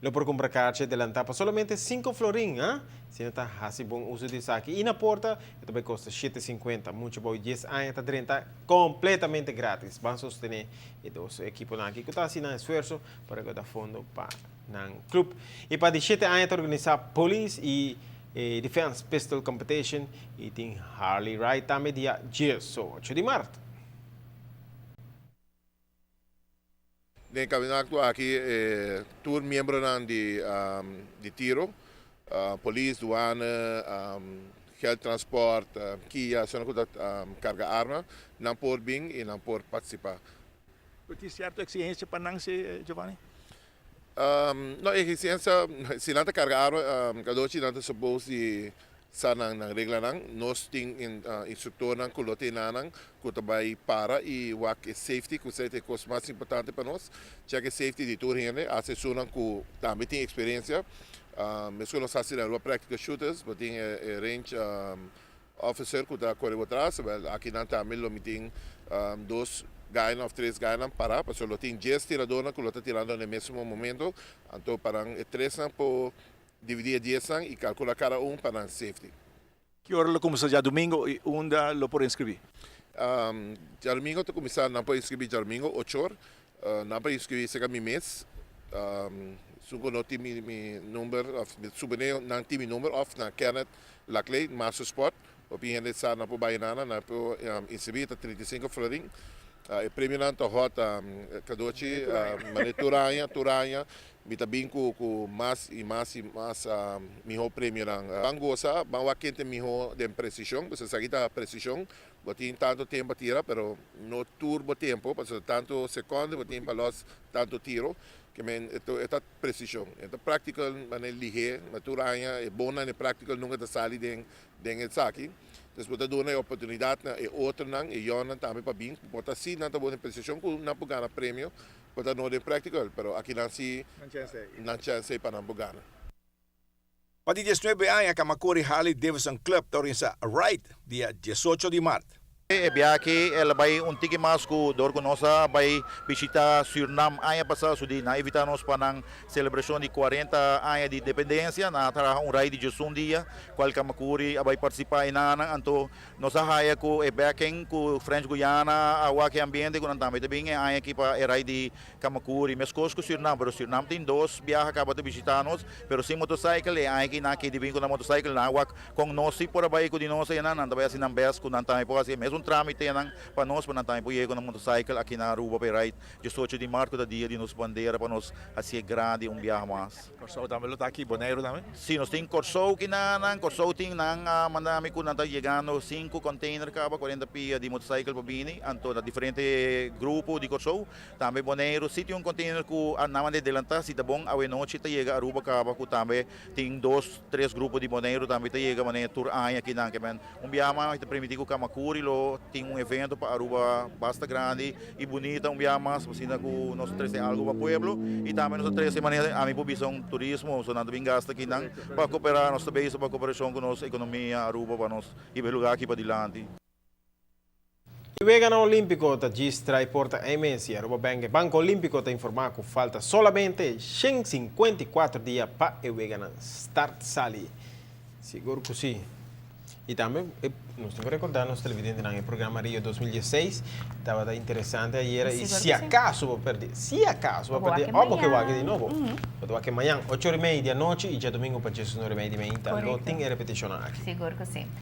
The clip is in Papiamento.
Lo por kumpra karchi adelantá pa solamente sinku florin, ha? Si no ta hasi bon uso di esaki. I na porta e ta bai kosta shete sinkuenta. Mucha bou dies aña ta drenta kompletamente grátis. Ban sostené e dos ekiponan aki ku ta hasi nan esfuerso pa rekoudá fondo pa nan klup. I pa di shete aña ta organisá Police i Defense Pistol Competition i tin Harley Ride tambe dia diesocho di mart. Den e kampionato aki e tur miembronan di di tiro, polis, duane, geldtransport, kia, esnan ku ta karga arma, nan por bin i nan por partisipá. Pero tin sierto eksigensia pa nan si, Giovanni? No, eksigensia, si nan ta karga arma, kadochi nan ta suppose di Sa nan nan reglanan. Nos tin instruktornan ku lo ta enanan ku ta bai para i wak e safety ku esei ta e kos mas importante pa nos. Chèk e safety di tur hende, hasta esunnan ku tambe tin eksperensia. Meskos nos hasi na Aruba Practical Shooters, bo tin e range officer ku ta kore bo tras. Wèl akinan tambe lo mi tin dos gainan òf tres gainan para pasobra lo tin dies tiradornan ku lo ta tirando na e mesun momento. Anto pa nan e tresnan por Dividí e diesnan i kalkulá kada un pa nan safety. Ki ora lo kuminsá djadumingo i unda lo por inskribí? Djadumingo ta kuminsá, nan por inskribí djadumingo ocho or. Nan por inskribí serka mi mes. Esun ku no tin mi number òf mi suponé nan tin mi number òf na Kenneth Laclay, Master Sport. Hopi hende sa nan por bai nana, nan por inskribí, ta 35 florin. E premionan ta hòt kadochi manera tur aña, tur aña. Mi ta bin ku ku mas i mas i mas mihó premionan. Ban gosa, ban wak ken ta mihó den presishon, pasobra esaki ta presishon. Bo tin tantu tempu pa tira, pero no tur bo tempu, pasobra tantu sekònde bo tin pa lòs tantu tiro. Ke men e ta presishon. E ta practical manera lihé, ma tur aña e bonnan e practical nunka ta sali den den esaki. Entonces bo ta duna e oportunidat na e otronan, e yònnan tambe pa bin. Bo ta si nan ta bon den presishon ku nan por gana premio. Bo ta no den practical, pero aki nan si nan chance ei pa nan por gana. Pa di 19 aña Kamakori Harley Davidson Club ta organisa Ride dia 18 di mart. E biaha aki el a bai un tiki mas ku dor ku nos a bai bishita Sürnam aña pasá, su di nan invitá nos pa nan selebrashon di 40 aña di independensia. Nan a traha un ride di djesun dia kual Kamakuri a bai partisipá enanan. Anto Nos a haya cu e backing cu French Guyana a wak e ambiente cu nan tambe ta bin e aña aki pa e rai di Camacuri mescos cu Surinam, pero Surinam tin dos biaha caba ta bishita nos, pero sin motorcycle, e aña aki nan a kedi bin cu nan motorcycle, nan a wak con nos si por a bay cu di nos enan, nan ta bay haci nan best cu nan tambe por haci e mesun tramitenan pa nos pa nan tambe por yega cu nan motorcycle aki na Aruba pa e rai 18 di mart cu ta dia di nos bandera pa nos haci'e grandi un biaha mas. Kòrsou tambe lo ta aki, Boneiru tambe? Sí, nos tin Kòrsou ki nan nan, Kòrsou tin nan a manda mi ku nan ta yegando sinku kònteiner kaba, kuarenta pia di motorcycle pa bini, anto na diferente grupo di Kòrsou. Tambe Boneiru sí tin un kònteiner ku a nan manda delantá, si ta bon awenochi ta yega Aruba kaba ku tambe tin dos, tres grupo di Boneiru tambe ta yega manera tur aña aki nan. Ke men un biaha mas mi ta primintí ku Kamakuri lo tin un evento pa Aruba basta grandi y bunita un biaha mas asina cu nos ta trece algo pa pueblo y tambe nos ta trece manera ami por bisa un turismo so nan ta bin gasta aki nan pa coopera nos ta bezig pa cooperacion cu nos economia Aruba pa nos hiba e lugar aki padilanti. E Weganan Olimpico ta djis trai porta MS y Aruba Bank. E Banco Olimpico ta informa cu falta solamente 154 dia pa e weganan start sali. Sigur cu si. Y tambe nos tin cu recorda nos televidentenan e programa Rio 2016 tabata interesante ayera y si acaso bo perdi, si acaso bo perdi of bo ke wak di nobo, bo ta wak mañan ocho ora y media di anochi y djadomingo pa diesnuebe ora y media di mainta lo tin e repeticionnan aki. Sigur cu si.